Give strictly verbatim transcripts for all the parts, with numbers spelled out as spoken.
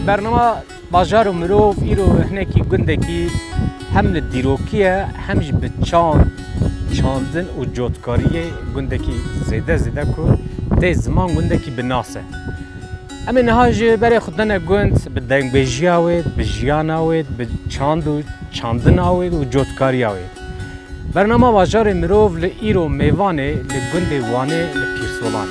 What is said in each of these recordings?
Bernama Bajar û Mirov îro hinekî gundekî hem li dîrokî ye, hem jî bi çand, çandin û cotkariyê gundekî zêde zêde ku tê ziman gundekî bi nas e. Em ê niha ji berê xwe dene gund bi dengbêjiya wê, bi jiyana wê, bi çand û çandina wê û cotkariya wê. Bernama Bajarê Mirov li îro mêvanê li gundê Wanê li Pîrsolan.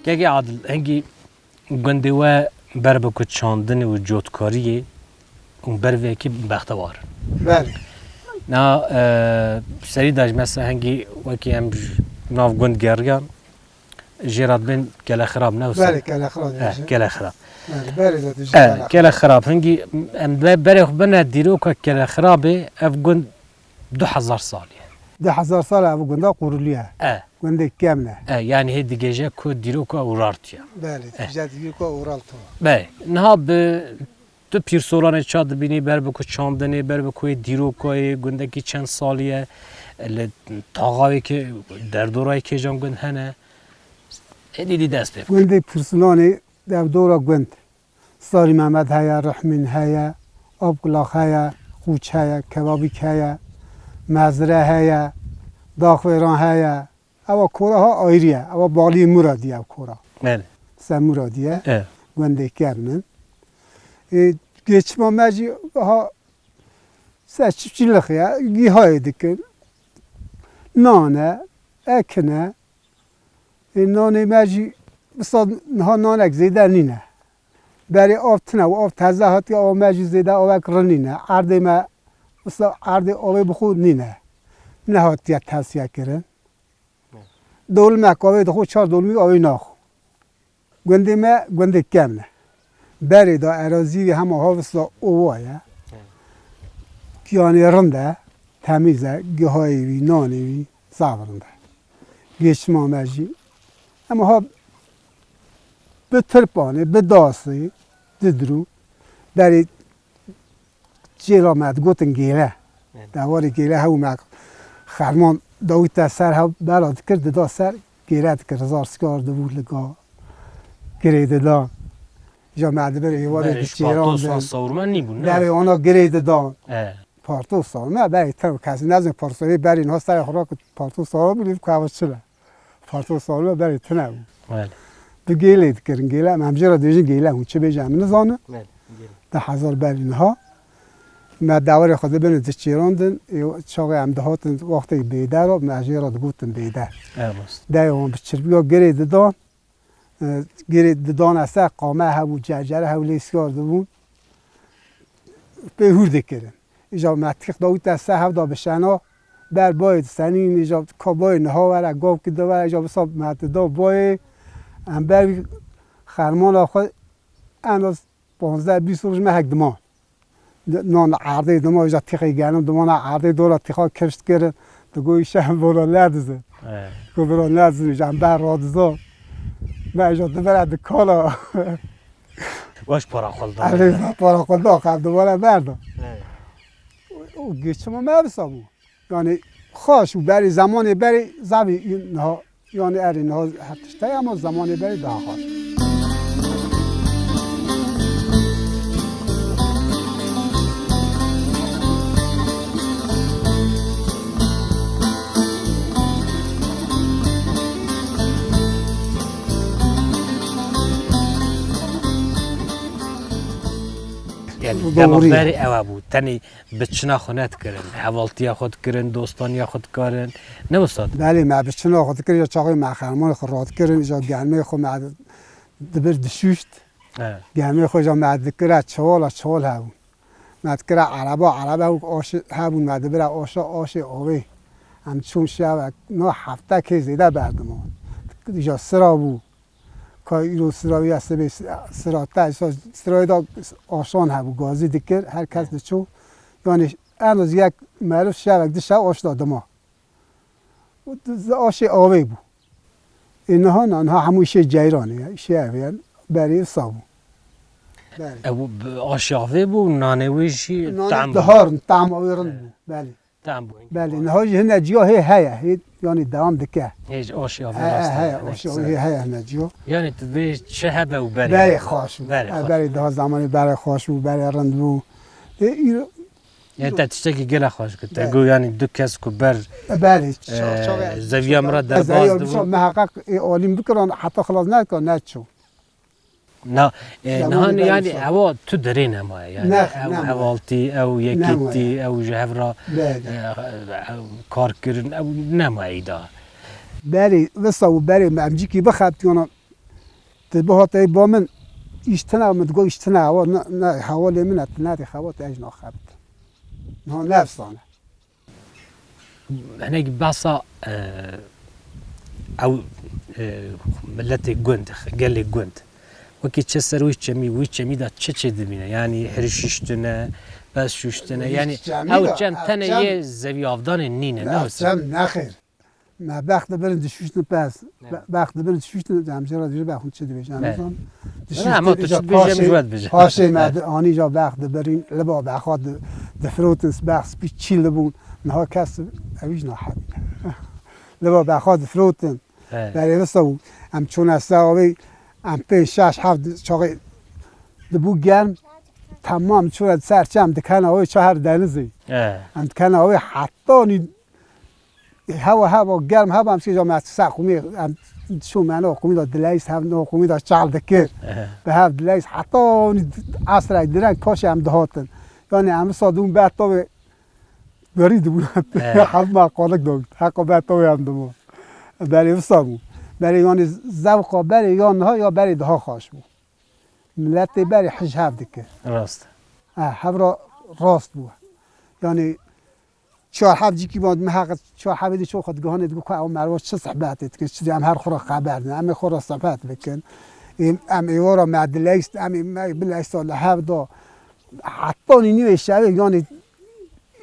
Kekê Adil, hingî gundê we ber bi ku çandinê û cotkariyê û ber vê yekê bextewar in. Belê. Na, e, serî de ji mesela hingî wekî em ji nav gund geriyan, jê re dibên Kele Xirab, ne wisa? Belê, Kele Xirab Eh, dibêjin. Kele Xirab. Belê, berê de dibêjin Eh, Kele Xirab. Kele Xirab. Hingî em be-, berê xwe bine dîroka Kele Xirabê, ev gund du hezar salî ye. Du hezar sal ev gunda qurulî ye. Eh. Gundê kevn e. Eh, yanî hê digêje ku dîroka Urartu ye. Belê, Eh. digêje dîroka Urartu. Belê. Niha bi tu Pîrsolanê ça dibînî, ber bi ku çandinê, ber bi ku yê dîrokayê, gundekî çend salî ye, li taxavê ke derdorayê kêjan gund hene. Êdî dî dest pê bike. Gundê Pîrsolanê derdora gund. Sarî Mehmed heye, Rihmîn heye, Abkulax heye, Qûç heye, Kebabîk heye, Mezre heye, Daxwêran heye. Ewa kora ha ayrî ye. Ewa balî Muradî ye ew kora. Belê. Se Muradî ye. Evet. Gundê kevn in. Ê, geçima me jî ha se çiftçilik ye. Gîhayê dikin. Nan e, ekin e. Ê, nanê me jî wisa niha nanek zêde nîne. Berê av tune û av teze hatiye, av me jî zêde avek rin nîne. Erdê me wisa erdê avê bi xwe nîne. Nehatiye tesfiye kirin. Dolimek avê dixwe, çar dolimî avê naxwe. Gundê me gundê kevn e. Berê de erazî wî hema ha wisa owa ye. Yanî rind e, temîz e, gihayê wî, nanê wî zaf rind e. Geçima me jî. Hema ha bi tirpanê, bi dasê, di dirû, berê Çêla me digotin Gêle. Evet. Dewarê Gêle hew me xerman dawîte ser hew bela dikir, dida ser Gêle dikir. Rizar sikar dibû li ga girê didan. Ja me dibir êvarê Berê ji diçêrandin. Partosa sawirmen nîbûn, ne? Berê wana girê didan. E. Partosa me berê tev kes nezin partosa wê berê niha serê xwe rakit partosa bû, lê ku ev çi be? Partosa wê berê tune bû. Belê. Bi gêlê dikirin, gêle, em jê re dibêjin gêle, hûn çi bêjin em nizanin. Belê, gêle. Di hezar berî niha. Me dewarê xwe dibin diçêrandin, ê, çaxê em dihatin wextê bêder, me jê re digotin bêder. Evet. Dayê wan bi çirpiya girê didan, e, girê didane ser qame hebû, cercere hebû lê siyar dibûn. Pê hûr dikirin. Îja me tîx dawîte ser hevda bi şena, ber bayê disenîn, îja ka bayê niha were, gavkî di were, îja wisa me dida bayê. Em ber wî xermana xwe en az panzdeh bîst roj mehek diman. Nan erdê diman, îja tîxê genim dimana erdê, dora tîxa kifş dikirin, digot îşev bona lerdizin. Evet. Ku bira lerdizin, îja em ber radizan. Me îja di bere dikana. Baş para xwe li da. Erê, para xwe li da, xev dubare berda. He. Û geçima me wisa bû. Yani xweş û berî, zemanê berî zavî niha, yani erê niha her tişt heye ama zemanê berî daha xweş. Yani, Doğru. Dema berê ew bû. Tenê bi çina xwe nedikirin. Hevaltiya xwe dikirin, dostaniya xwe dikarin. Ne wisa? Belê, me bi çina xwe dikirin, ya çaxê me xermanê xwe radikirin, ya gelmê xwe me dibir dişûşt. He. Gelmê xwe ya me dikira çiwala, çiwal hebûn. Me dikira ereba, ereba hebû, aşê hebûn, me dibira aşa, aşê avê. Em çûn şevek, no heftekê zêde berdim o. Dîja sira bû. Ka îro sira wî ya sibê sira te, îsa sirayê da aşan hebû, gazî dikir, her kes diçû. Yani en az yek meriv şevek di şev aş da dima. Û di-, aşê avê bû. Ê niha na, niha hemû îşê ceyranê ye, îşê evê ye, berê wisa bû. Belê. Ew bi aşê avê bû, nanê wê jî Nanê tam bû. Dihar, tam avê rind bû, belê. Tam bû. Belê, niha jî hine ciya hê heye, hê, yani dewam dike. Hê ji aşê avê He, he, rast he, e, aşê avê hê heye hine ciya. Yani tu bê çi hebe û berê. Berê xweş bû. Berê E, xweş. Berê daha zamanê berê xweş bû, berê rind bû. Ê, îro- Yani te tiştekî gelek xweş kir. Te Belê. Got yani du kes ku ber, E, belê, e, ça-, çaxê, zeviya min re çaxê, derbas zeviya dibû. Min heqeq ê alîm bikiran, heta xilas nedika, neçû. Na, e, Zamanê nihan berê yani xweş. Ewa tu derê nemaye yani. Ne, ew nemaye. Hevaltî, ew yekîtî, Nemaye. Ew ji hev re, Belê. E, ew kar kirin, ew nemaye da. Berê, wisa û berê me emcikî bixebitiyana, Ti bihate ba min, îş tine, min digot, îş tine, hewa ne, ne, hevalê min e, tu nerê xebat, ez jî naxebit. Niha nefsan e. Hinek behsa, e, ew, e, miletê gund, gelê gund. Wekî çi ser wî çemî, wî çemî de çi çêdibîne? Yanî hiriş şûştine, pez şûştine, Wî yanî çemî ew de, çem ev tenê çem yê zevî avdanê nîne, ne Ev wisa? Çem nexêr. Me bex dibirin dişuştin pez. Evet. Be-, bex dibirin dişuştin, em jê re dibêjin, bex hûn çi dibêjin, em Evet. nizan. Ne, ama tu çi dibêjî, em ji we dibêjin. Paşê me Evet. di-, anî ja bex dibirin, li ba bexa di-, difirotin, bex spî çî li bûn. Niha kes ew jî nahebî. Li ba bexa difirotin. Evet. Berê wisa bû. Em çûne ser avê, em pênc, şeş, heft çaxê dibû germ. Temam çûne ser çem dikene avê ça her denizê. Evet. Em dikene avê heta nî Hewa, hewa germ heba, em şêja me se qumî, em şû me no qumî da dileyîs, hev no qumî da çal dikir. Ehe. Bi hev dileyîs, heta nî esrek direng paşê em dihatin. Yani em wisa dûn betovê berî dibûn. Ehe. Hev me qalik da, heqa betovê em dibûn. Berê wisa bû. Berê yani zewqa berê ya niha ya berê daha xweş bû. Miletê berê hij hev dikir. Rast. Ha, hev ra rast bû. Yani çar hev cîkî van, min heq çar hevê dî ço xwe digihanê digo ku ew merva çi sehbetê dikin, çi dî em her xwe ra xeber din, em ê xwe ra sehbet bikin. Em, em êwara me dileyst, em ê me bileysta li hev da. Heta nî nîvê şevê, yani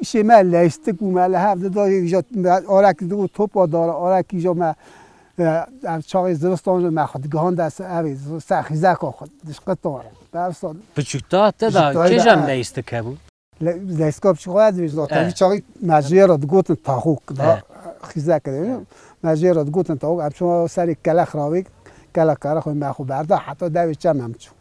Îşê me leystik bû, me li hev dida, îja me arekî digot topa dara, arekî îja me, e, ev çaxê zivistan jî me xwe digihanda se-, evê, ser xîzeka xwe dişqita. Bersa Piçûkta te da Piçûkta kêjan da, e. Leystik hebû? Le-, leystika piçûk xwe ez dibêjim, zaten E. vî çaxê me jê re digotin taxûk, da E. xîzek de. Me jê re digotin taxûk, em çûn serê kelek ravê, kelek kare xwe me xwe berda, heta devê çem em çûn.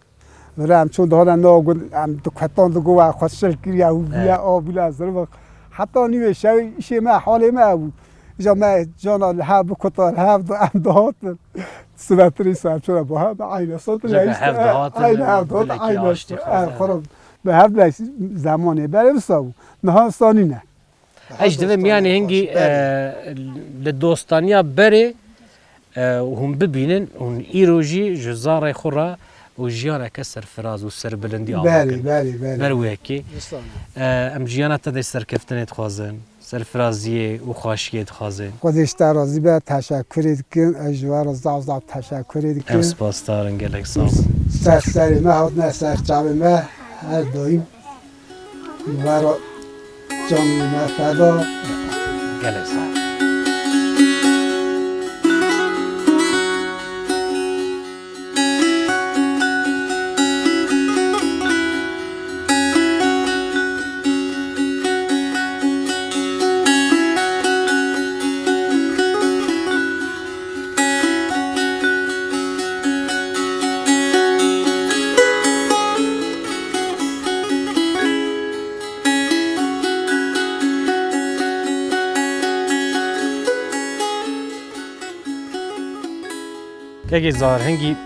Vira em çûn dihane nava gund, em dikutan digo we xwe şil kiriye, hûviye, Evet. a bûla zirvix. Heta nîvê şevê îşê me, halê me bû. Îja me cana li hev bikuta, li hev da em dihatin. Sibetirî ser çûne bo hev, eynî sot Ji leist, hev e, dihatin, eynî hev dihatin, dilekî eynî aştî sot, e, xwazin. Xwe bi hev leist zemanê berê wisa bû. Niha wisa nîne. Ez ji divê miyanê hingî, Belê. e, li dostaniya berê, e, hûn bibînin, hûn îro jî ji zarê xwe re û jiyaneke serfiraz û serbilindî ava Belê, kin. belê, belê. Ber wê yekê. Distane. E, em jiyana te de serkeftinê dixwazin, serfiraziyê û xweşiyê dixwazin. Xwedê ji te razî be, teşekkürê dikin, ez ji we re zaf zaf teşekkürê dikim. Em spasdar in, gelek sağ ol. Ser serê me hatine, ser çavê me, her daîm. Ji we re canê me feda. Gelek sağ ol. Kekê Zahar, hingî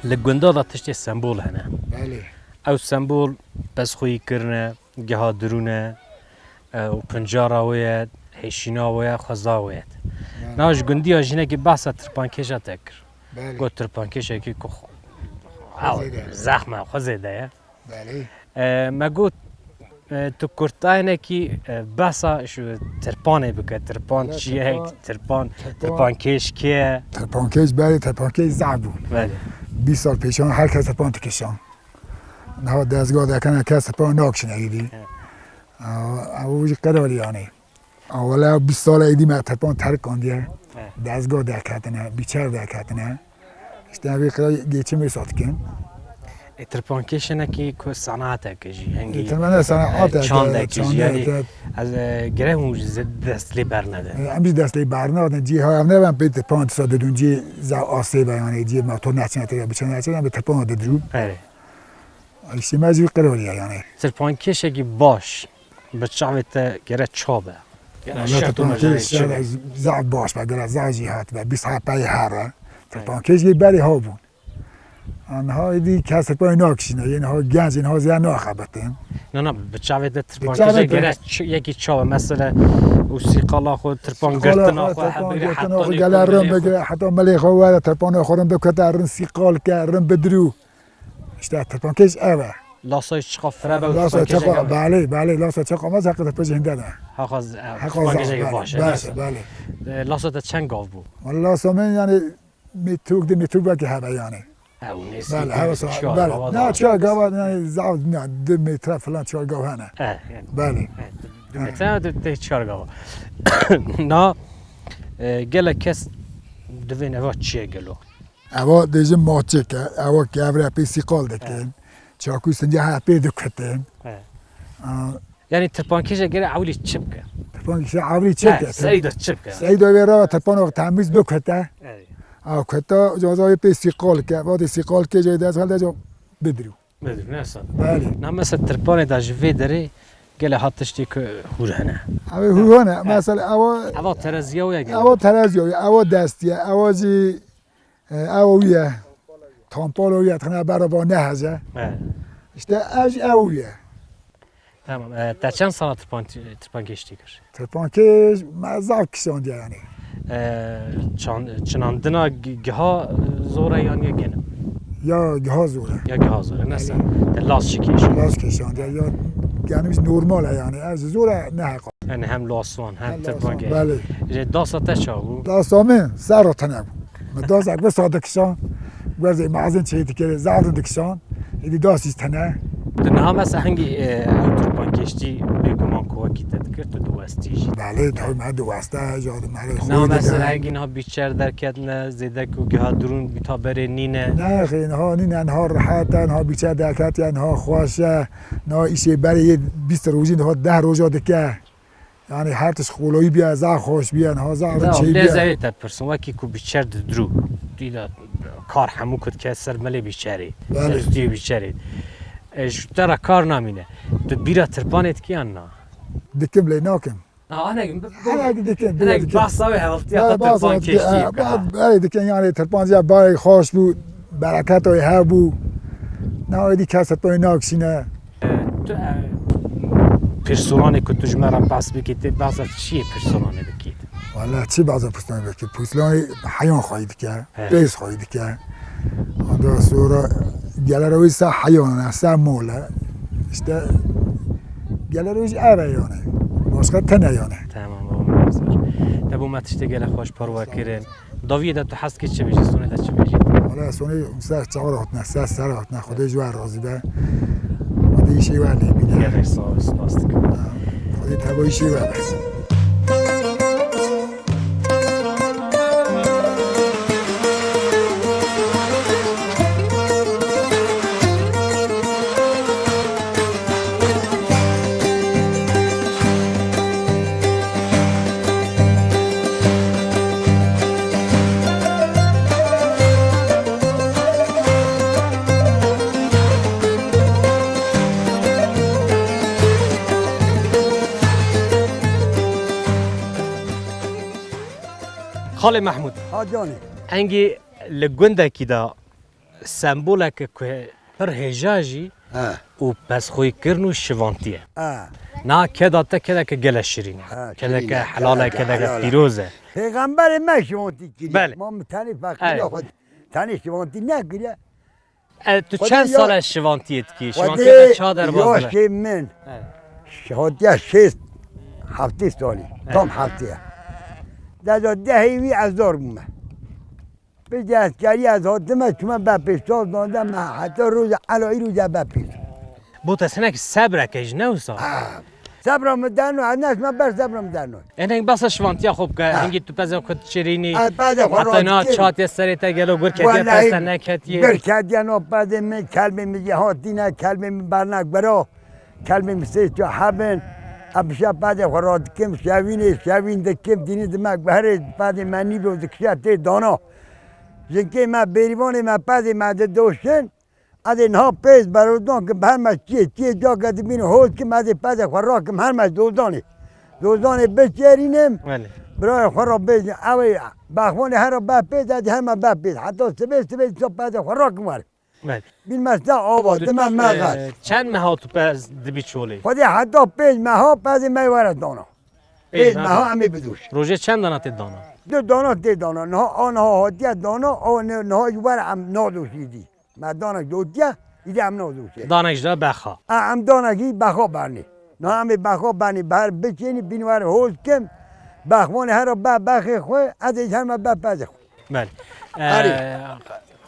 li gunda de tiştê sembol hene. Belê. Ew sembol pesxweyî kirine, geha dirûn e, e, û pincara wê ye, hêşîna wê ye, xweza wê ye. Belê. Niha ji gundiya jinekê behsa tirpankêşa te kir. Belê. Got tirpankêşekî ku xwe-, Xwezê de. Zexm e, xwezê de ye. Belê. E, me got, E, tu kurtaynekî, e, behsa şu tirpanê bike. Tirpan çi ye? Tirpan, tirpankêş kê ye? Tirpankêş berê, tirpankêş zaf bû. Belê. Bîst sal pêşan her kes tirpan dikişan. Niha dezga dekene kes tirpan nakişine êdî. He. Ew jî qerarî yanî. Awela bîst sal êdî me tirpan terk andiye. He. Dezga derketine, bîçer derketine. İşte vê qira geçim wê satikin. E, tirpankêşinekî ku senatek e jî, hengî, e, tirmene senatek e, çandek e, jî, yanî, e, ez, e, gere hûn ji dest lê bernedin. E, em jî dest lê bernadin. Cî ha ev ne ben pê tirpan tisa didûn, cî za asê be, yanî cî motor neçine tê, biçine neçine, em bi tirpan didrû. Erê. Îşte me jî qiroliye yanî. Tirpankêşekî baş. Bi çavê te gere ça be. Wala tirpankêş zaf baş be, gere zaf jî hat be, bîst hepeyê here. Tirpankêş yê berê ha bûn. Niha êdî kes tirpanê nakişîne, yên ha genc, yên ha ziya naxebitin. Na, na, bi çavê te tirpankêşê gere yekî ça be, mesela û sîqala xwe, tirpan girtina xwe, tirpan girtina xwe, gele rin bigire, heta milê xwe were, tirpana xwe rin bikete, rin sîqal ke, rin bidirû. İşte tirpankêş ev e. Lasayê çiqa fire be û tirpankêşeke, belê, belê, lasa çiqa me, heqê tirpankêşê hinde ne. Heqa z-, e, heqa tirpankêşeke baş e, baş e, belê. E, lasa te çend gav bû? Wala lasa min yanî metrok, di metrok belkî hebe yanî. Ew nêzîk. Belê, hebe sa, belê. Ne, çar gava yanî zaf, ne, di metre filan çar gav hene. E, yanî. Belê. E, di metre, di, di çar gava. Na, e, gelek kes divên eva çi ye gelo? Ewa dêjin maçêk e, ewa kevre pê sîqal dikin. He. Çakû sinca her pê dikutin. He. A. Yanî tirpankêşe gere ewlî çi bike? Tirpankêşe ewlî çi bike? He, seyda çi bike? Seyda vê ra tirpana temîz bikute. Erê. A kuta, caza wê pê sîqal ke, vadê sîqal ke, cayê dest helde, ca bidirû. Bidirû, ne sa. Belê. Na mesela tirpanê da ji vê derê gele hat tiştê ku hûr hene. Ew hûr hene. He. Mesela ewa, ewa tereziya wê gele. Ewa tereziya wê, ewa destiye, ewa jî E, ew wî ye. Tampolo wî ye, tixine berava neheze. He. İşte ev jî ew wî ye. Tamam. E, te çend sala tirpan-, tirpankêştî kir? Tirpankêş me zaf kişandiye yanî. E, çan-, çinandina gi-, giha zor e yan ya gene? Ya giha zor e. Ya giha zor e, ne sen? Belê. Te laz çi kêş? Laz kêşandiye. Ya genim normal e yanî. Ev zor e, ne heqa. Yanî hem laswan, hem tirpankê. Belê. Ji dasa te çawa bû? Dasa min serra tune bû. Min dasek bi sa dikişan, guerzê mezin çêdikirê, zaf dikişan. Êdî dasî tune. Tu niha mesela hingî, e, ew tirpankêştî bêguman ku wekî te dikir, tu diwestî jî. Belê, tabii me diweste, ja di me re. Niha mesela hingî niha bîçer derketine, zêde ku giha dirûn bîta berê nîne. Ne, xê, niha nîne, niha rehet e, niha bîçer derketiye, niha xweş e, niha îşê berê yê bîst rojî, niha deh roja dike. Yanî her tişt kolayî bîye, zaf xweş bîye, niha zaf çêbîye. Lê ez ê te pirsim, wekî ku bîçer didirû, dîda kar hemû ku dike ser milê bîçerê, ser stûyê bîçerê. E, ji te re kar namîne. Tu bîra tirpanê dikî yan na? Dikim lê nakim. Ha, hinek, hinek dikim, hinek dikim. Bahsa wê hevaltiya xwe tirpankêştî bike. Belê dikim, yanî tirpanciya bayê xweş bû, bereketa wê hebû. Na êdî kes tirpanê nakişîne. E, tu, e, pîrsolanê ku tu ji me re behs bikî, tê behsa çiyê pîrsolanê bikî? Wala çi behsa pîrsolanê bikî? Pîrsolanê heyan xweyî dike, he, pêz xweyî dike. Ondan sonra gelera wî sa heyan e, sa mol e. İşte gelera wî jî ev e yanî. Başka tene yanî. Tamam, baba, zor. Te bo me tiştê gelek xweş parve kirin. Dawiyê de tu hez dikî çi bêjî, sonê de çi bêjî? Wala sonê ser çawa hatine, ser ser hatine, Xwedê ji we razî be. Xwedê îşê we lê bîne. Gelek sağ ol, spas dikim. Ha, Xwedê teva îşê we be. Xalê Mehmûd. Ha canî. Engî li gundekî de semboleke ku pir hêja jî û pesxwîkirin û şivantî ye. Ha. Na keda te kedeke gele şirîn e. Ha, kedeke helal e, kedeke pîroz e. Pêxemberê me şivantî kiriye. Belê. Ma min tenê feqîra xwe tenê şivantî nekiriye. E, tu çend sal e şivantiyê dikî? Şivantiyê de ça derbas dibe? Yaşê min. He. Hatiye şêst heftê salî. Tam heftê ye. Deza dehê wî ez dar bûme. Piştî eskeriyê ez hatime, çûme Bepêz. Saz navde me heta roja ela îro de Bepêz. Bo te hinek sebreke ji ne wisa? Ha. Sebra min derno, ez neçime ber sebra min derno. Hinek behsa şivantiya xwe bike, ha, hingî tu pezên xwe diçirînî. Ez pezê xwe heta na radikim. Çatiye serê te gelo gur ketiye, wellahî pez te neketiye. Gur ketiye no pezê min, kelbê min jî hatîne, kelbê min berna gura. Kelbê min sê çar hebin. Ez bi şev pezê xwe radikim, şevînê, şevîn dikim, dînî dime guherê pezê me nîvro dikişe tê dana. Jinkê me, bêrîvanê me pezê me didoşin. Ez ê niha pêz berozdan kim, her me çiyê, çiyê cake dibînim hoz kim, ez ê pezê xwe rakim, her me dozanê. Dozanê biçêrînim, belê, birayê xwe re bêjin. Ew ê bexwanê her re be pêz, ez ê her me be pêz. Heta sibê, sibê dîsa pezê xwe rakim werim. Belê. Bîn me se ava, tu, dime me, e, xet. Çend meha tu pez dibî çolê? Xwedê heta pênc meha pezê me were dana. Pênc, pênc meha, meha em ê bidoşin. Rojê çend dana tê dana? Du dana tê dana. Niha, a niha hatiye dana, a ne-, niha ji were em nadoşî dî. Me danek dotiye, îdî em nadoşê. Danek ji de bexa. A, em danekî bexa bernê. Niha em ê bexa bernê, ber biçênî, bîn were hoz kim. Bexwanê her re be bexê xwe, ez ê her me be pezê xwe. Belê. Erê. Ee,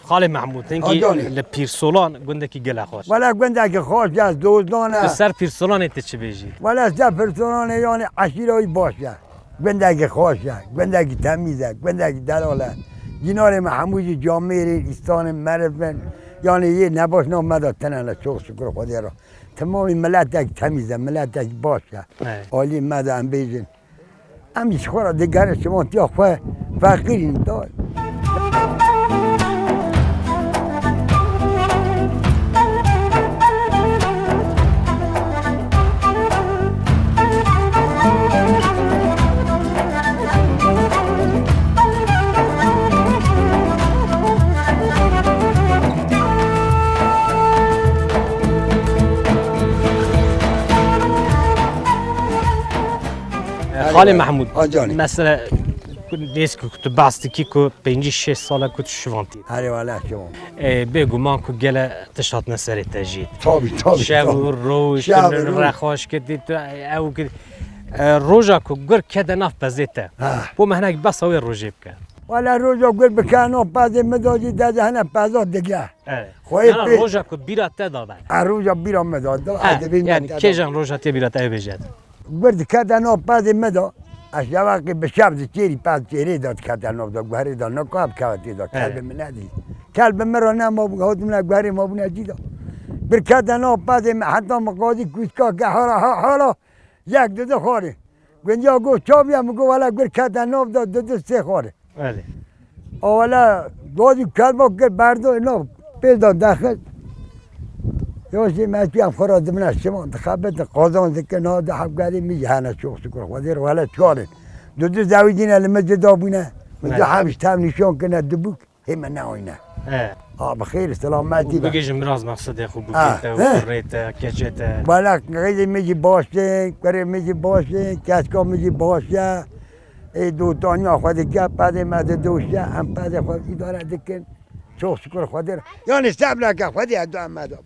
Xalê Mehmûd, hingî, ha, canê, li Pîrsolan gundekî gelek xweş. Wele gundekî xweş e, dozdan e. Li ser Pîrsolanê tu çi bêjî? Wele ser Pîrsolanê, yanî eşîra wî baş e. Gundekî xweş e, gundekî temîz e, gundekî delal e. Cînarê me hemû jî camêrên, îstanên meriv in. Yanî yê nebaş nav me de tune ne, çok şükür Xwedê re. Temamî miletek temîz e, miletek baş e. Evet. Alî me de em bêjin. Em ji xwe re digerin şivantiya xwe, feqîr in. Xalê Mehmûd, ha canî, mesela, nêz ku tu behs dikî ku pêncî şêst sal e ku tu şivantî. Erê wele şivan. Ê, bêguman ku gele tişt hatine serê te jî. Tabii, tabii, şev û roj, şev û roj, tu rexwaş kir, tu ew kir. E, roja ku gur kete nav pezê te. Ha. Bo me hinek behsa wê rojê bike. Wele roja gur bike nav pezê min de jî, de hene peza dige. Evet. Xweyê, na, na, pê- roja ku bîra te da be. A, roja bîra me da, da, ha, ez dibî yanî me te da. Kêjan roja te bîra te bêje. Gur dikete nav pezê me da. Ez şevaqê bi şev diçêrî, pez çêrê da dikete nav da, guherê da, ne ka bikeve tê da, evet, kelbê min nedî. Kelbê min re nema bû, hat min guherê ma bûne cî da. Gur kete nav pezê me, heta min qadî kûçka ke hala, ha-, hala, yek dide xwarê. Gundiya got, çaviya min got, wele gur kete nav da, dide sê xwarê. Belê. A wele, gazî kelma kir, berdo, nav pê da dexist. Yo jî me tu em xwe re dimine şivan, dixebitin, qazanc dikin, ha de hevgerê min jî hene, çok şükür Xwedê re, wele çar in. Du du zewicîne li min cuda bûne. Min du, belê, hev ji tev nîşan kirine, du bûk. Hê me neayne. He. A, bi xêr, selametî be. Bigihîjin miras mexsedê xwe, ha, bûkê te û, he, kurê te, keçê te. Wele qeyzê me jî baş e, kurê me jî baş e, keska me jî baş e. Ê dotaniya xwe dike, pedê me didoşe, em pedê xwe îdare dikin. Çok şükür Xwedê re. Yanî sebreke Xwedê ez dua me da.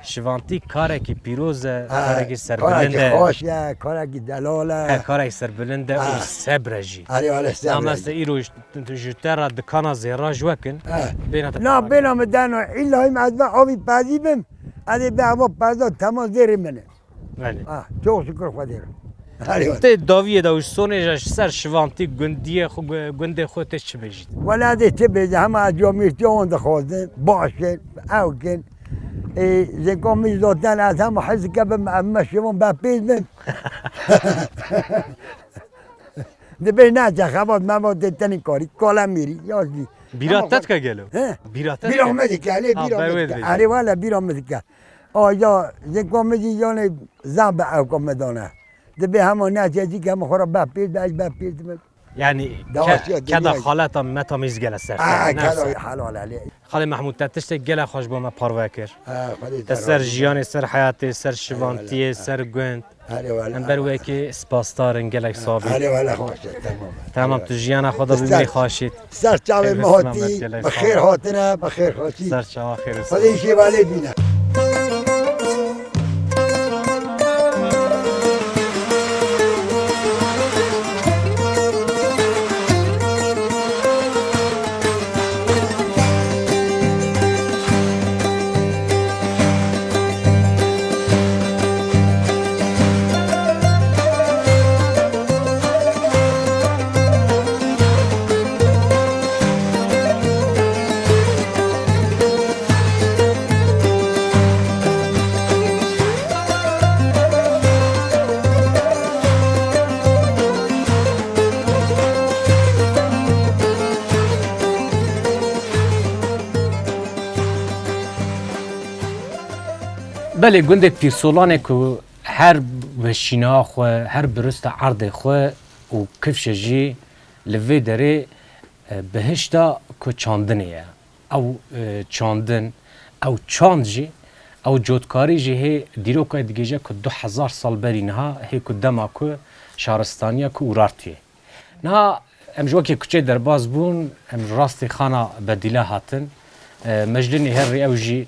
Şivantî karekî pîroz e, ha, karekî serbilind e. Karekî xweş e, karekî delal e. He, karekî serbilind e, ha, û sebr e jî. Erê, wele sebr e jî. Nameste îro ji, ji te re dikana zêra ji we kin. He. Bêna te. Na, bêna min deno, îlla hîm ez be avî pezî bim. Ez ê be ava peza tema zêrê min e. Belê. Ah, çok şükür Xwedê re. Erê, wele. Tê dawiyê de û ji sonê re ji ser şivantî gundiyê xwe, gu-, gundê xwe tê çi bêjî? Wele dê çi bêje, hema ez camêrtiya wan dixwazim, baş in, ew kin. Ê, zêka min zaten ez hema hez dike bim, em me şivan be pêz bin. Dibê neçe xebat mema tê tenê karî, kale mîrî, ya jî. Bîra te dike gelo? He? Bîra te dike? Bîra me dike, lê, ha, bîra me dike. Erê wele bîra me dike. Aja, zêka min jî yanê zan be ewka me dane. Dibê hema neçe jî ke min xwe re be pêz be, ez be pêz be. Yanî, ke-, keda xaleta me tam îz gele ser te. Ha, ne keda ser. Helal elê. Xalê Mehmûd, te tiştek gelek xweş bo me parve kir. Ha, Xwedê te ser jiyanê, ser heyatê, ser şivantiyê, ser gund. Erê wele. Em ber wekî spasdar in, gelek sax bî. Erê wele xweş e, temam e. Temam, tu jiyana xwe de bimînî xweşî. Ser çavê me hatî, bi xêr hatine, bi xêr hatî. Ser çava xêr. Xwedê şêvalê bîne. Belê, gundê Pîrsolanê ku her weşîna xwe, her birista erdê xwe û kifşe jî li vê derê, e, bihişta ku çandinê ye. Ew, e, çandin, ew çand jî, ew cotkarî jî hê dîrokayê digêje ku du hezar sal berî niha, hê ku dema ku şaristaniya ku Urartuyê. Niha em ji wekî kuçê derbas bûn, em ji rastî xana Bedîle hatin. E, Meclînê herî ew jî,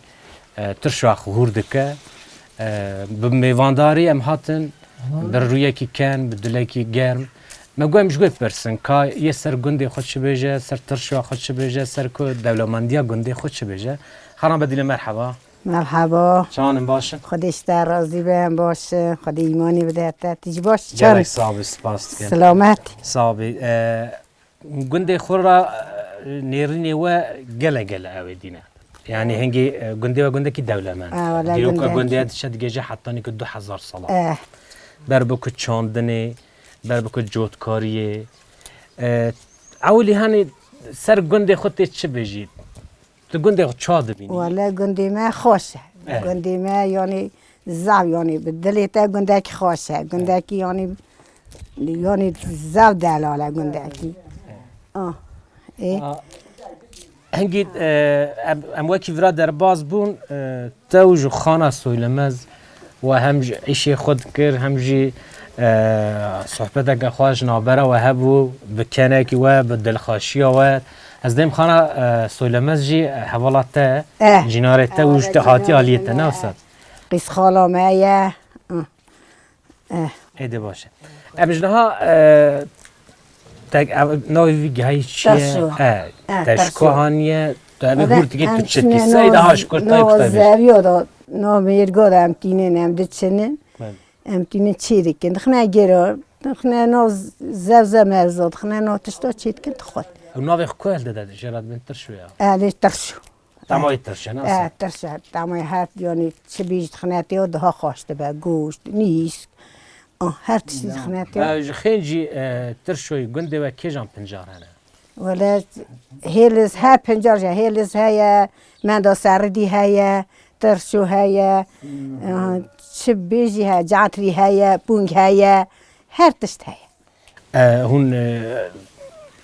e, tirşa xwe hûr dike. E, bi mêvandarî em hatin, bi rûyekî ken, bi dilekî germ. Me got em ji wê pirsin, ka yê ser gundê xwe çi bêje, ser tirşa xwe çi bêje, ser ku dewlemendiya gundê xwe çi bêje. Xana Bedîle, merheba. Merhaba. Çawan in, baş in? Xwedê ji te razî be, em baş in. Xwedê îmanê bide te. Tu jî baş, çawan in? Gelek sax bî, spas dikim. Selamet. Sax bî. E, gundê xwe ra, e, nêrînê we gele gele ew ê dîne. Yani hingî, e, gundê we gundekî dewlemend. Ha, wele dîroka gundekî. Gundê diçe digêje hetanî ku du hezar sala. Eh. Ber bi ku çandinê, ber bi ku cotkariyê. E, ewilî hani ser gundê xwe tê çi bêjî? Tu gundê xwe ça dibînî? Wele gundê me xweş e. Eh. Gundê me, yanî, zaf, yanî, bi dilê te gundekî xweş e. Gundekî, yanî, yanî, zaf delal e gundekî. Ah, ê. Ah. Hingî, e, em, em wekî vira derbas bûn, e, te û ji xana Soylemez we hem ji îşê xwe dikir, hem jî, e, sohbeteke xwe ji navbera we hebû, bi kenekî we, bi dilxweşiya we. Ez dêm xana, e, Soylemez jî hevala te, eh, cînarê te û ji te hatiye aliyê te, ne wisa? Qîz xala me ye. Eh. Êdî baş e. Em ji niha, e, tek, ev, navê vî gihayî çi ye? Terşo. E, eh, Terşo. Haniye, tu evê hûr dikî, tu çi dikî? Sey daha ji ku tayê kutayê bêjî. Zeriyo da, no mêrgo da em tînin, em diçinin. Belê. Em tînin çê dikin. Dixine gêro, dixine no zevze mevzo, dixine no tişto çê dikin, dixwin. Ew navê xwe ku hildide, jê re dibin Terşo ya? Elê Terşo. Tamay tirşe, ne? E, tirşe, tamay her, yanî çi bîj dixinetê o daha xweş dibe, goşt, nîsk, ah, her tiştî dixinetê o. E, ji xêncî, e, tirşoyî gundê we kêjan pincar hene? Wele hêliz he pincar jî, hêliz heye, menda seridî heye, tirşo heye, e, çi bêjî heye, catrî heye, pûng heye, her tişt heye. E, hûn, e,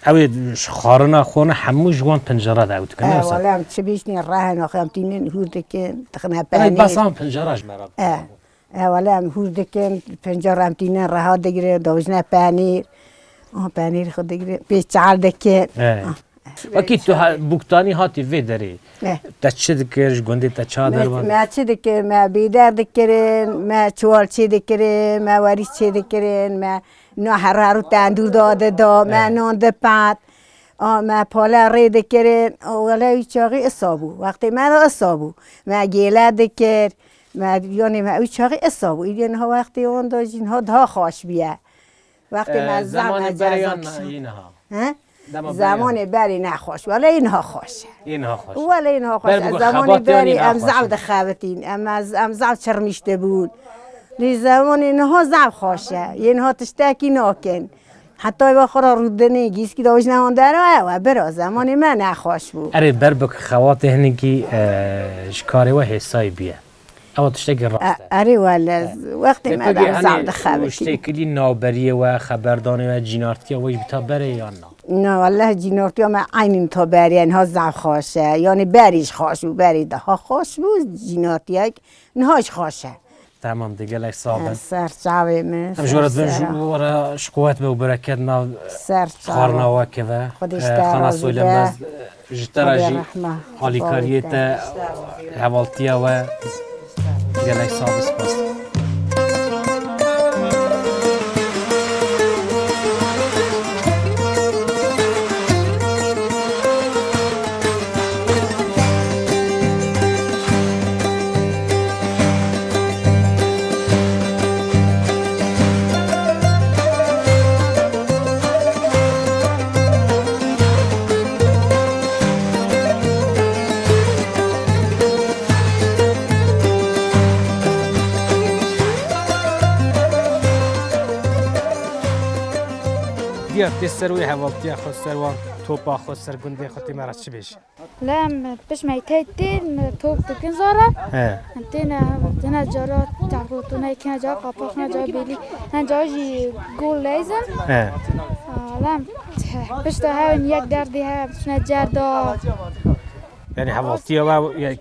ew ê ji xwarina xwe ne hemû ji wan pincara de ew dikin, ne wisa? E, wele em çi bîjnî rehin, axê em tînin hûr dikin, dixine penîr. Bes an pincara ji me re. E, e, wele em hûr dikin, pincara em tînin reha digirin, dawjine penîr. An penîr xwe digirin, pê çal dikin. E. Ah. Wekî tu ha-, bûktanî hatî vê derê. E. Te çi dikir, ji gundê te ça dervan? Me, me çi dikir, me bêder dikirin, me çiwal çê dikirin, me werî çê dikirin, me No herar û tendûr da dida, me nan dipat. A, me pale rê dikirin. A, wele wî çaxî isa bû. Wextê me de isa bû. Me gêle dikir. Me, yanî me wî çaxî isa bû. Îdî niha wextê wan da jî niha daha xweş bûye. Wextê me zam me ceza kişan. He? Dema berê. Zemanê berê nexweş. Wele yê niha xweş e. Yê niha xweş e. Wele yê niha xweş e. Zemanê berê em zaf dixebitîn. Em, em zaf çirmîş dibûn. Lê zemanê niha zaf xweş e. Yê niha tiştekî nakin. Heta eva xwe re rûdinê gîskî de jina wan dera ew e. Bira zemanê me nexweş bû. Erê ber bi xewatê hinekî, e, ji karê we hêsayî bûye. Ew tiştekî rast e. E, erê wele, wextê me de zaf dixebitî. Têkilî navberiyê we, xeberdanê we, cînartiya we jî bi ta berê yan na? Na, wele cînartiya me eynî ta berê, niha zaf xweş e. Yanî berî jî xweş bû, berî daha xweş bû, cînartiyek niha jî xweş e. Tamam, de gelek sax bin. Ser çavê min. Em ji we re dibin ji we re ji quwet be û bereket nav xwarina we keve. Xwedê ji te razî be. Xana Soylemez, ji te re jî alîkariyê te, hevaltiya we gelek sax be, spas. Diyar tê ser wê hevaltiya xwe, ser wan topa xwe, ser gundê xwe tê me re çi bêjî? Lê em pişt me tey tên top dikin zara. He. Em têne, têne cara çavgotûne, kine cara qapaxine, cara bêlî, hene cara jî gol leyzin. He. Lê em pişta hev in yek derdê hev, çine cerda. Yani hevaltiya we, ya,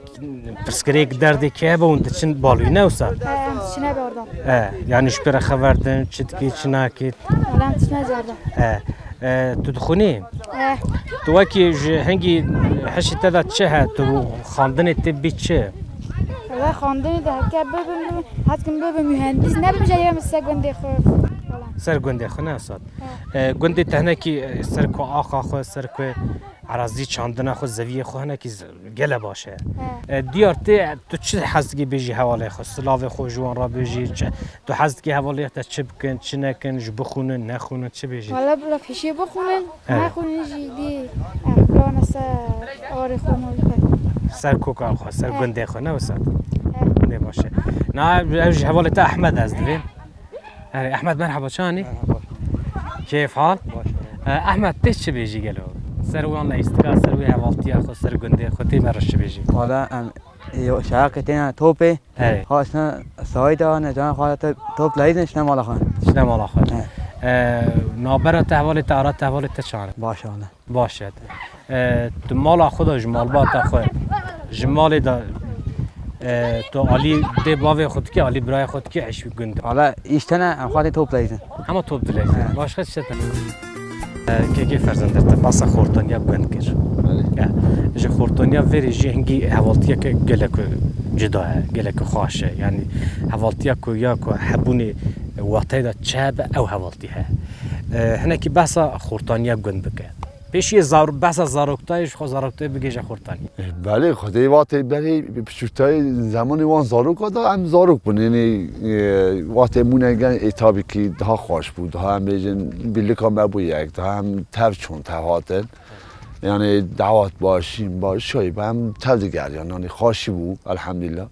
pirsgirêk derdê kê hebe hûn diçin balwî ne wisa? He, em diçine berdan. He, yani ji pê re xeber din, çi dikê, çi nakê? Wala em diçine cerdan. He. E, tu dixwînî? He. Tu wekî ji hingî hişê te de çi he? Tu xandinê te bî çi? Wala xandinê de heke bibim, bibim, hetkim bibim mühendis, nebim jê yê min ser gundê xwe. Wala. Ser gundê xwe ne wisa. He. E, gundê te hinekî, e, ser ku axa xwe, ser ku erazî çandina xwe, zeviyê xwe hinekî z-, gele baş e. He. E, diyar tê, tu çi hez dikî bêjî hevalê xwe, silavê xwe ji wan re bêjî, çi, tu hez dikî hevalê te çi bikin, çi nekin, ji bixwînin, nexwînin, çi bêjî? Wala bila pêşî bixwînin, He. nexwînin jî dî, em birane ser arê xwe mal bikin. Ser koka xwe, ser He. gundê xwe, ne wisa? He. Lê baş e. Na, ev ji hevalê te Ehmed ez divêm. Erê, Ehmed, merhaba, çanî? Merhaba. Keyf hal? Baş. E, Ehmed, tê çi bêjî gelo? Ser wan leyistika, ser wê hevaltiya xwe, ser gundê xwe, tê me re çi bêjî? Wala em, e, şahakê têne topê. Erê. Xwe şine sahî de, ne can xwe te top leyizin, şine mala xwe. Şine mala xwe. He. E, nabera te hevalê te, ara te hevalê te çanî? Baş e wala. Baş e. E, tu mala xwe de ji malbata xwe, ji malê de, e, tu alî dê bavê xwe dikî, alî birayê xwe dikî, eşî gund. Wala îş tene em xwedî top dileyzin. Hema top dileyzin. He. Başka tişt ne. E, kekê Ferzender te basa xortaniya gund kir. Belê. Ya, ji xortaniya verê jî hingî hevaltiyeke gelek cida ye, gelek xweş e. Yani hevaltiya ku ya ku hebûnê wateyê de çi hebe ew hevaltî he. E, hinekî behsa xortaniya gund bike. Pêşiyê zar-, behsa zaroktayê ji xwe zaroktayê bigêje xortanî. Belê, xwedê vatê berê piçûktayê zemanê wan zaroka da em zarok bûn. Yanî, e, vatê mûne gen ê tabî kî daha xweş bû. Daha em bêjin birlika me bû yek. Daha em tev çûn tev hatin. Yanî dawat baş, şîn baş, şayî be em tev digeriyan. Yanî xweşî bû, elhamdülillah.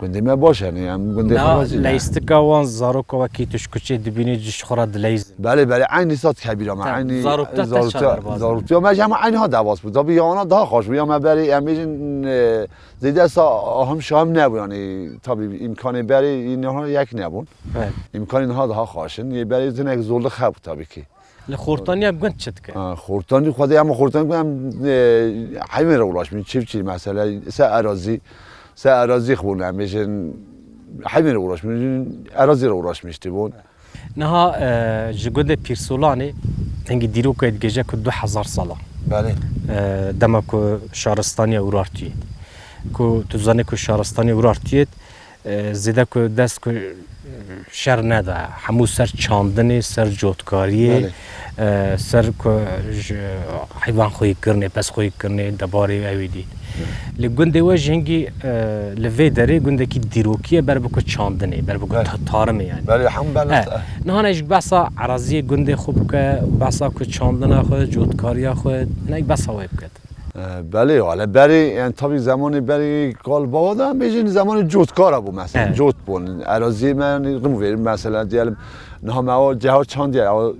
Gundê me baş e, em gundê xwe Na razî ne. Leyistika wan zaroka wekî tu ji kuçê dibînî ji xwe re dileyzin. Belê, belê, eynî sat kebîra me, Tamam, eynî zarokta te zarokta, çadir bazı. Zaroktiya me jî hema eynî ha derbas bû. Tabî ya wana daha xweş bû, ya me berê em bêjin, e, zêde sa ahim şahim nebû, yanî tabî îmkanê berê niha yek nebûn. Evet. Îmkanê niha daha xweş in. Yê berê hinek zorluk hebû tabî kî. Li xortaniya gund çi dike? Ha, xortanî xwedê em xortanî em, e, heyvên re uğraşmîn, çiftçî mesela, se erazî, se erazî xwûn em bêjin, heyvên re uğraşmîn, erazî re uğraşmîştî bûn. Niha, e, ji gundê Pîrsolanê hingî dîrokê digêje ku du hezar sala. Belê. E, dema ku şaristaniya Urartuyê. Ku tu zanî ku şaristaniya Urartuyê E, zêde ku dest ku şer neda, hemû ser çandinê, ser cotkariyê, Belê. e, ser ku ji heywan xweyî kirinê, pez xweyî kirinê, debarê ewî dît. Li gundê we ji hingî, e, li vê derê gundekî dîrokî ye, ber bi ku çandinê, ber bi ku Belê. ta-, tarimê yani. Belê, hemû belê. E, niha ne ji behsa eraziyê gundê xwe bike, behsa ku çandina xwe, cotkariya xwe, hinek behsa wê biket. E, belê, wale berê, yani tabii zamanê berê kal bava da em bêjin zamanê cotkara bû mesela. Evet. Cot bûn. Eraziyê me yani rim verin mesela diyelim. Niha me o ceha çandiye, o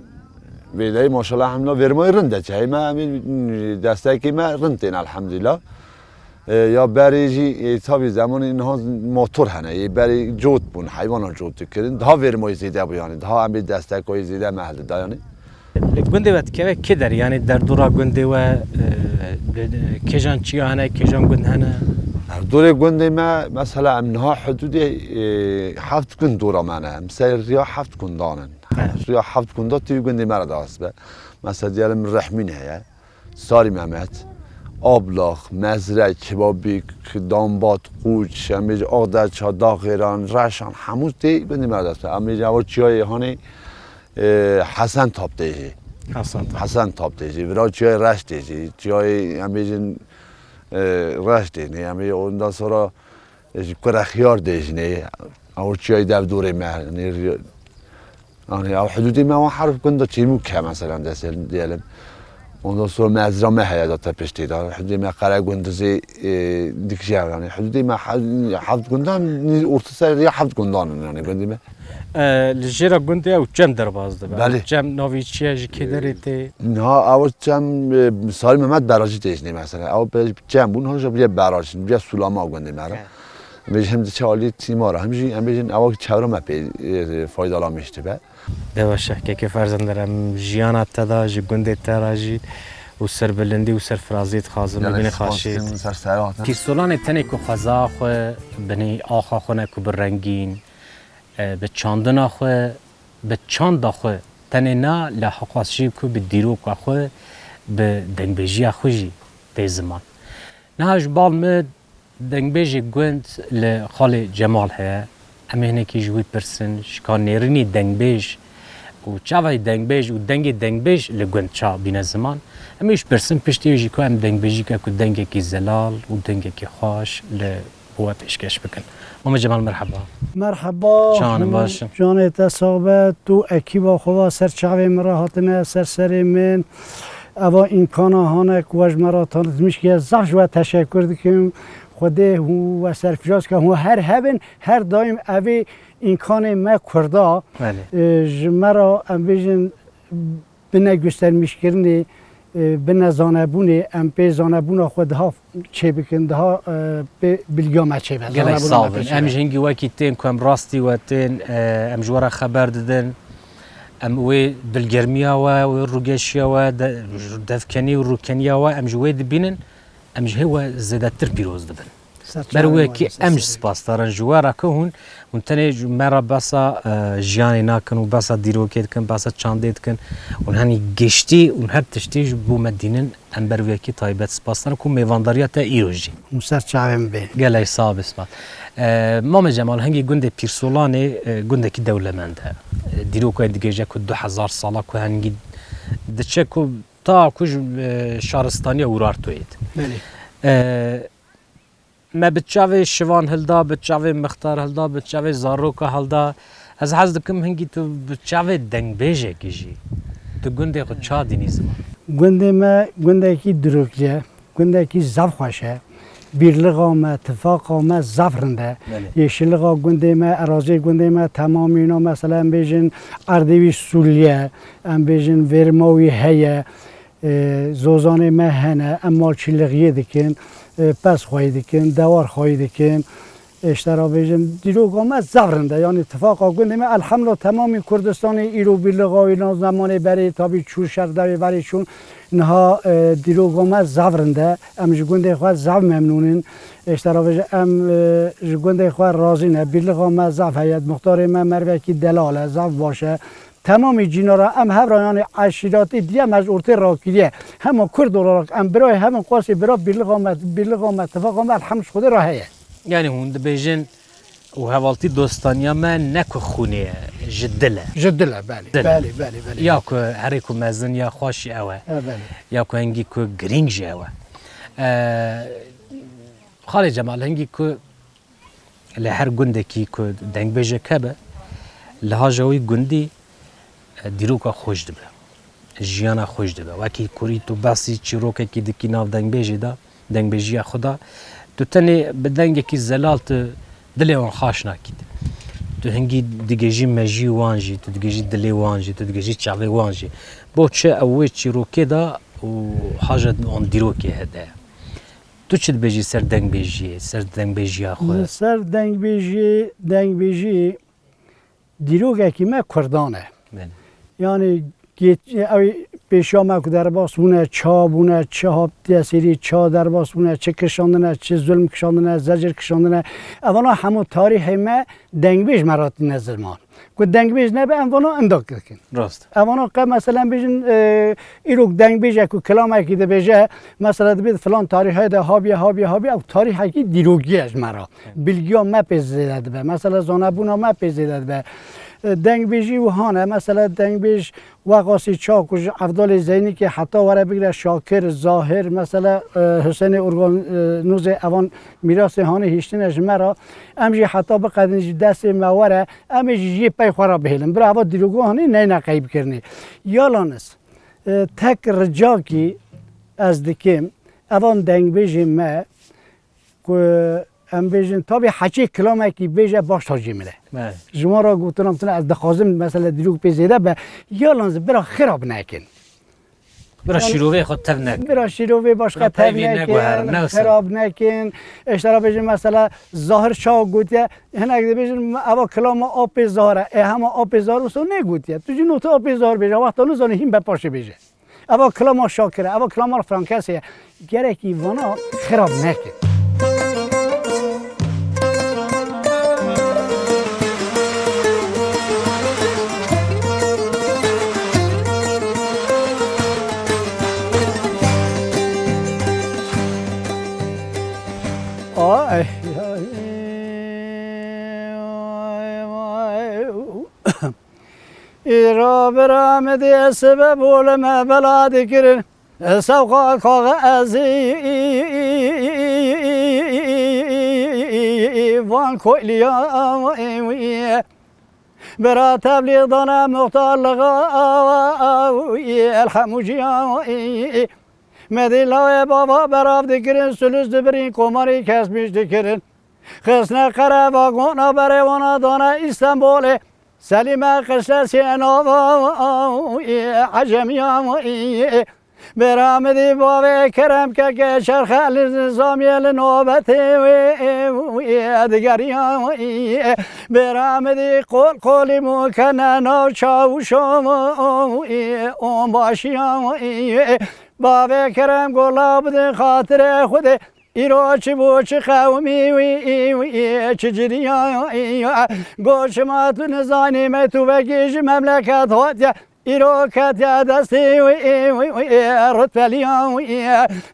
vêdeyê maşallah hemla vermayê rind e. Cehê me, em, destekê me rind tên elhamdülillah. E, ya berê jî, e, tabii zamanê niha motor hene. Ê berê cot bûn, heywana cot dikirin. Daha vermayê zêde bû yani. Daha em bê destekayê zêde me helde da yani. Li gundê we dikeve kê derê? Yanî derdora gundê we, e, li, kêjan çiya hene, kêjan gund hene? Derdorê gundê me, mesela em niha hududê, e, heft gund dora me ne. Em ser riya heft gundan in. Evet. Riya heft gunda tî gundê me re dest be. Mesela diyelim Rehmîn heye, Sarî Mehmet, Ablax, Mezrek, Kebabîk, Dambat, Qûç, em bêjin Axderça, Daxêran, Reşan, hemû tê gundê me re dest be. Em bêjin ew çiyayê hanê, E, Hesen Tap tê jî. Hesen Tap. Hesen Tap tê jî. Vira çiyayê Reş tê jî. Çiyayê, em bêjin, e, Reş tê jî. Em bêjin, ondan sonra, e, ji Kure Xiyar tê jî. Ew çiyayê dev dorê me. Yani, yani, ew hududê me wan herf gunda Çêmûk he, mesela, desel diyelim. Ondan sonra mezra me heye zaten piştî de. Hududê me Qeregundizê, e, dikije yani. Hududê me he-, heft gundan, orta ser ya heft gundan yani gundê me. E, li jêra gundê ew çem derbas dibe. Belê. Çem navî çi ye, ji kê derê tê? Niha ew çem, e, Salî Mehmet Berajî tê jî mesela. Ew pê çem bûn, niha jî biriye Berajî, biriye Sulama gundê me re. He. Em bêjin hem diçe alî Tîmara, hem jî em bêjin ew çewra me pê, e, faydalanmiş dibe. De baş e, kekê Ferzender, em jiyana te de, ji gundê te re jî û serbilindî û serfiraziyê dixwazim. Gelek bibîne spas xaşê. Dikim, ser serata. Pîrsolanê tenê ku xweza xwe, binê axa xwe ne ku bi rengîn, e, bi çandina xwe, bi çanda xwe tenê na, lê hewqas jî ku bi dîroka xwe, bi dengbêjiya xwe jî tê ziman. Niha ji bal min dengbêjê gund li Xalê Cemal heye. Em ê hinekî ji wî pirsin, ji ka nêrînî dengbêj û çavayî dengbêj û dengê dengbêj li gund ça bîne ziman. Em ê ji pirsin, piştî wê jî ku em dengbêjîke ku dengekî zelal û dengekî xweş li bo we pêşkeş bikin. Mame Cemal, merheba. Merheba. Çawan e, baş e? Canê te sax be, tu ekîba xwe va ser çavê min re hatine, ser serê min. Eva îmkana hane ku we ji me re tanitmiş kiye, zaf ji we teşekkür dikim. Xwedê hûn we serfiraz ke, hûn her hebin, her daim evê îmkanê me Kurda, Belê. e, ji me re, em bêjin, bine göstermişkirinê, e, bine zanebûnê, em pê zanebûna xwe daha çêbikin, daha, e, pê bilgiya me çêbe, Gelek zanebûna me sağ pê bin. Em çêbe. Ji hingî wekî tên ku em rastî we tên, e, em ji we re xeber didin. Em wê dilgermiya we, wê rûgeşiya we, de-, devkenî û rûkeniya we em ji wê dibînin, em ji hê we zêdetir pîroz dibin. Ser Ber çavê wê me kî de, ser em ji serê. Spasdar in ji we re ku hûn, hûn tenê ji me re behsa, e, jiyanê nakin û behsa dîrokê dikin, behsa çandê dikin. Hûn henî giştî, hûn her tiştî ji bo me dînin. Em ber wê kî taybet spasdar in ku mêvandariya te îro jî. Hûn ser çavê min bên. Gelek sax be, spas. E, Mame Cemal, hingî gundê Pîrsolanê, e, gundekî dewlemend e. E, dîrokên digêje ku du hezar sala ku hingî diçe ku ta ku ji, e, şaristaniya Urartoyê de. Belê. E, me bi çavê şivan hilda, bi çavê mixtar hilda, bi çavê zaroka hilda. Ez hez dikim hingî tu bi çavê dengbêjekî jî tu gundê xwe ça dînî ziman? Gundê me gundekî dirokî ye, gundekî zaf xweş e. Bîrlixa me, tifaqa me zaf rind e. Belê. Yeşilixa gundê me, erazê gundê me temamî na, mesela em bêjin erdê wî sûliye, em bêjin vêrima wî heye. E, zozanê me hene, em malçîlixiyê dikin, e, pez xweyî dikin, dewar xweyî dikin. E, ji te re bêjim, dîroka me zaf rind e. Yanî tifaqa gundê me, elhemdulillah, temamî Kurdistanê îro bîrlixa wî na zemanê berê, tabî çû şer dewê berê çûn. Niha, e, dîroka me zaf rind e. Em ji gundê xwe zaf memnûn in. E, ji te re bêjim, em, e, ji gundê xwe razî ne. Bîrlixa me zaf heye. Muxtarê me mervekî delal e, zaf baş e. Temamî cînara em hev re, yanî eşîratê diye me ji ortê rakiriye. Hema Kurd olarak em birayê hev in, qasê bira bîrlixa me, bîrlixa me, tifaqa me elhemd ji Xwedê re heye. Yanî hûn dibêjin û hevaltî dostaniya me ne ku xûnê ye, ji dil e. Ji dil e, belê. Dil e. Belê, belê, belê. Ya ku herê ku mezin ya xweş jî ew e. Ha, belê. Ya ku hingî ku girîng jî ew e. E, Xalê Cemal, hingî ku Li her gundekî ku dengbêjek hebe, li haja wî gundî, e, dîroka xweş dibe, jiyana xweş dibe. Wekî kurî tu behsî çîrokekî dikî nav dengbêjê de, dengbêjiya xwe de, tu tenê bi dengekî zelal tu dilê wan xaş nakî. Tu hingî digêjî mejiyê wan jî, tu digêjî dilê wan jî, tu digêjî çavê wan jî. Bo çi ew wê çîrokê de û haja wan dîrokê hede. Tu çi dibêjî ser dengbêjiyê, ser dengbêjiya xwe? Li ser dengbêjiyê, dengbêjî dîrokekî me Kurdan e. Belê. Yanî gê-, ew pêşiya me ku derbas bûne, ça bûne, çi hatiye serî, ça derbas bûne, çi kişandine, çi zulm kişandine, zecir kişandine. Evana hemû tarîhê me dengbêj me re tîne ziman. Ku dengbêj nebe, em vana indak dikin. Rast. Evana qe, mesela, em bêjin, e, îrok dengbêjek ku kilamekî dibêje, mesela, dibê filan tarîhê de habiye, habiye, habiye, ew tarîhekî dîrokî ye ji me re. Bilgiya me pê zêde dibe. Mesela, zanebûna me pê zêde dibe. E, dengbêjî wiha ne. Mesela, dengbêj Wexasî ça ku ji Evdalê Zeynîkê heta were bigire Şakir, Zahir, mesela, e, Husênê Organ, e, Nûzê, evan mîrasê hanê hiştine ji me re. Em jî heta biqedin ji destê me were, em ê jî jiyê pey xwe re bihêlin. Bira eva dîrogo hanê neyne qeybkirinê. Yalaniz, e, tek ricakî Ez dikim, evan dengbêjên me ku em bêjin, tabî heçê kilamekî bêje baş tacî min e. Belê. Ji wan re gotina min tune, ez dixwazim mesela dîrok pê zêde be, yalan zî bira xirab nekin. Bira Yani, şîrovê xwe tev nekin. Bira şîrovê başka Bira tev peyvê nekin, neguherin, ne wisa. Xirab nekin. Îşte ra bêjin mesela Zahir çawa gotiye, hinek dibêjin eva kilama apê Zahir e, ê hema apê Zahir wisa negotiye. Tu jî nota apê Zahir bêje, wexta nizanî hîn be paşê bêje. Eva kilama Şakir e, eva kilama Frankesê ye. Gerekî vana xirab nekin. Ay, ay, ay, ay. Îro bira min dê sibe bol me bela dikirin. Sewqa kaxezî van koyliya wî. Bira tebliğ dana muxtarlığa wî. Elhemûciya wî. Medî lawê bava berav dikirin, sulus dibirîn, komarî kesmîş dikirin. Xistine qere vagona berê wana dane Îstanbulê. Selîme qişte sênava ecemiya. Bêra min dî bavê kerem keke çerxe li nizamiye li nobetê wê digeriya. Bêra min dî qol qolî mûkene nav çawşo onbaşiya. Bavê kerem gola bidin xatirê Xwedê. Îro çi bû, çi qewimî wî, wî, wî, çi ciriya, wî, wî. Goşima tu nizanî me tu vekî ji memleket hatiye. Îro ketiye destê wî, wî, wî, rutbeliya wî.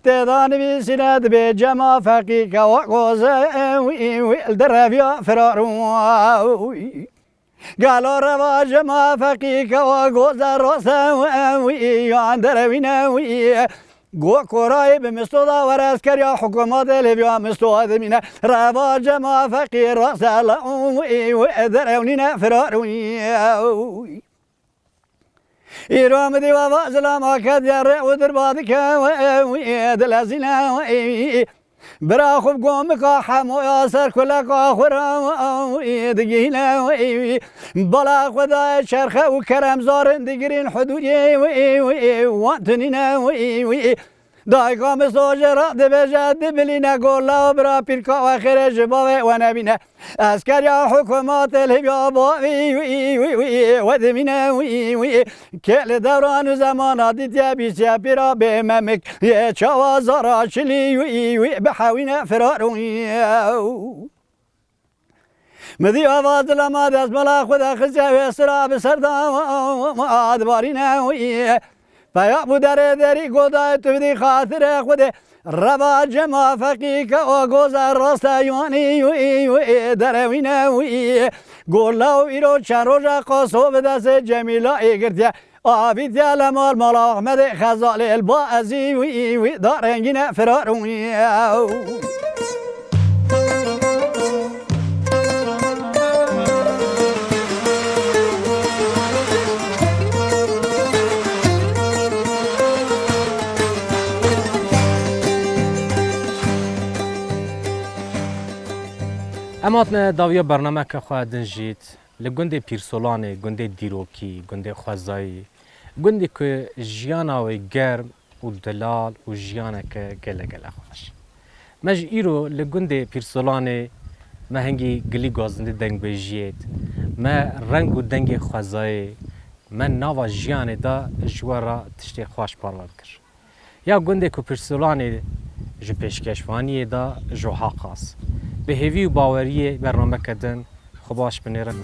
Têda nivîsîne dibê Cema Feqî kewa goze, wî, wî, li dereviya firar wî. Gelo revaje ma feqî kewa goze rose wî yan derewîne wî. Go korayê bi misto da were eskeriya hikûmetê lêviya misto dimîne. Revaje ma feqî rose le wî wî derewnîne firar wî. Îro min dî wa va zilama kediye rê û dirba dike wî dilezîne wî. Bira xwe bi gomika hemoya ser kuleka xwe re digihîne wî. Bala xwe dayê çerxe û kerem zarin digirîn hudûyê wî wî wan tunîne wî wî. Dayika min soje re dibêje dibilîne gola û bira pîrka we xêrê ji bavê we nebîne. Eskeriya hikûmetê li ya bavî wî wî wî we dimîne wî wî. Kê li dewran û zemana dîtiye bîstiye pîra bê memik. Yê çawa zara çilî wî wî bihewîne firar wî. Min dî ava dilema destmala xwe de xistiye wê sira bi ser da dibarîne wî. Peya bû derê derî godayê tu bidî xatirê Xwedê. Reva cema feqî ke o goze raste yanî wî wî derewîne wî. Gola û îro çend roja qaso bi destê Cemîla ê girtiye. Avîtiye le mal mala Ahmedê Xezalê li ba ezî wî wî da rengîne firar wî. Em hatine dawiya bernameke xwe din jît li gundê Pîrsolanê, gundê dîrokî, gundê xwezayî, gundê ku jiyana wê germ û delal û jiyaneke gele gele xweş. Me ji îro li gundê Pîrsolanê me hingî gilî gazindê dengbêjiyê, me reng û dengê xwezayê, me nava jiyanê de ji we re tiştê xweş parve dikir. Ya gundê ku Pîrsolanê ji pêşkeşvaniyê de ji haqas. Bi hêvî û baweriyê bernameke din xwe baş binêrin.